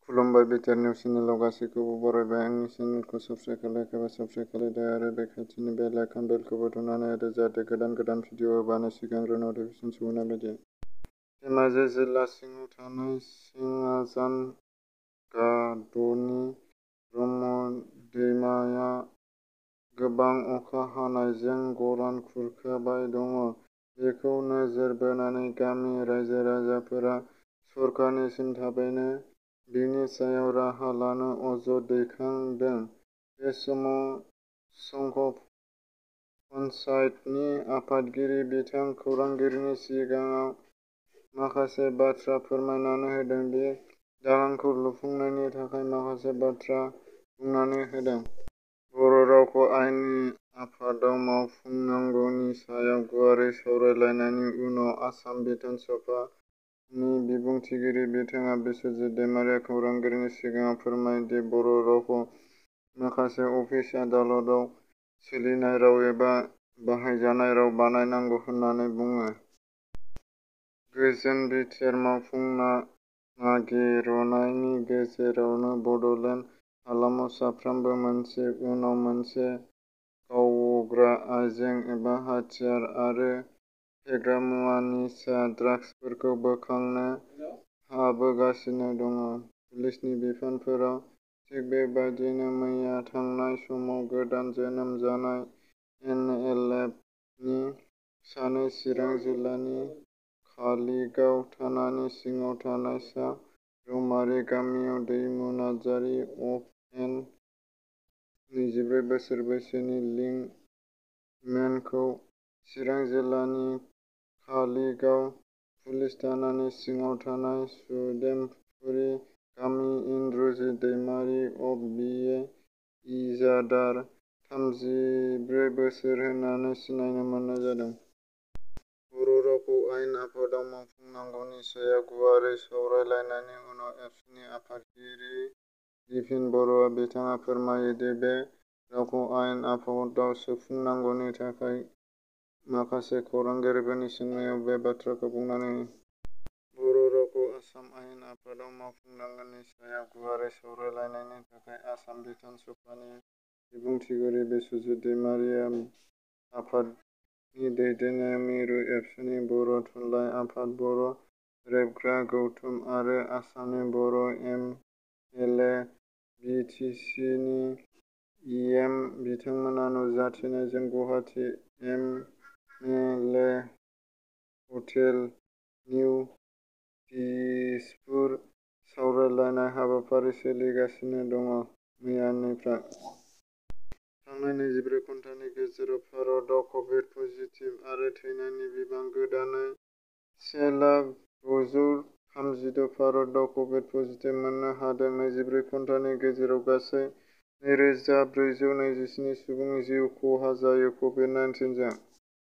खुलुमबाय BTR news चेनेलाव गासैखौबो बरायबाय। आंनि चेनेलखौ साबस्क्राइब खालायाखैबा साबस्क्राइब खालामदो आरो बे खाथिनि बेल आइकन बेलखौबो थुनानै होदो जाहाथे गोदान भिडिअ होबानो सिगांग्रो नटिफिकेसन सौहैनाय बायदि। धेमाजि जिल्ला सिङाव थानाय सिङाजानगादनि ब्रह्म दैमाया गोबां अखा हानायजों गरान खुरखाबाय दङ। बेखौ नोजोर बोनानै गामि रायजो-राजाफोरा सरकारनिसिम थाबैनो बेनि सायाव राहा लानो अजद दैखांदों। बे समाव संघ पन्चायतनि आफादगिरि बिथां खौरांगिरिनि सिगाङाव माखासे बाथ्रा फोरमायनानै होदों। बे दालांखौ लुफुंनायनि थाखाय माखासे बाथ्रा बुंनानै होदों। बर' रावखौ आयेननि आफादाव मावफुंनांगौनि सायाव गुवारै सावरायलायनायनि उनाव आसाम बिधान सभानि बिबुंथिगिरि बिथाङा बिस्वजित दैमारिया खौरांगिरिनि सिगाङाव फोरमायो दि बर' रावखौ माखासे अफिस आदालतआव सोलिनाय राव एबा बाहायजानाय राव बानायनांगौ होननानै बुङो। गोजोन बिटिआर मावफुंनो नागिरनायनि गेजेरावनो बड'लेण्ड हालामाव सानफ्रोमबो मोनसे उनाव मोनसे गावग्रा आइजें एबा हाथियार आरो फेग्रा मुवा निसा ड्राग्सफोरखौ बोखांनो हाबोगासिनो दङ। पुलिसनि बिफानफोराव थिग बेबायदिनो मैया थांनाय समाव गोदान जोनोम जानाय एनएलएफनि सानै चिरां जिल्लानि कालिगाव थानानि सिङाव थानाय सा रौमारि गामियाव दैमु नार्जारि अफ एन 24 बोसोर बैसोनि लिंक मेनखौ चिरां जिल्लानि कालिगाव पुलिस थानानि सिङाव थानाय सुदेमपुरि गामिनि इन्द्रजित दैमारि अफ बिए इजादार 34 बोसोर होननानै सिनायनो मोननाय जादों। बर' रावखौ आयेन आफादाव मावफुंनांगौनि सायाव गुवारै सावरायलायनायनि उनाव एबसुनि आफादगिरि बिपिन बर'आ बिथाङा फोरमायो दि बे रावखौ आयेन आफादाव सोफुंनांगौनि थाखाय माखासे खौरांगिरिफोरनि सोंनायाव बे बाथ्राखौ बुंनानै होयो। बर' रावखौ आसाम आयेन आफादाव मावफुंनांगौनि सायाव गुवारै सावरायलायनायनि थाखाय आसाम बिधान सभानि बिबुंथिगिरि बिस्वजित दैमारिया आफादनि दैदेननायाव मिरु एबसुनि बर' थुनलाइ आफाद, बर' रेबग्रा गौथुम आरो आसामनि बर' M L A, B T C नि इएम बिथांमोना नुजाथिनायजों Guwahati M L A hotel new Dispur सावरायलायनाय हाबाफारि सोलिगासिनो दङ। मैयानिफ्राय थांनाय 24 घन्टानि गेजेराव भारतआव कभिड पजिटिभ आरो थैनायनि बिबां गोदानै 1,932 भारतआव कभिड पजिटिभ मोननो हादों। 24 घन्टानि गेजेराव गासै 2,427 सुबुंनि जिउ खहा जायो। कभिड-19 जों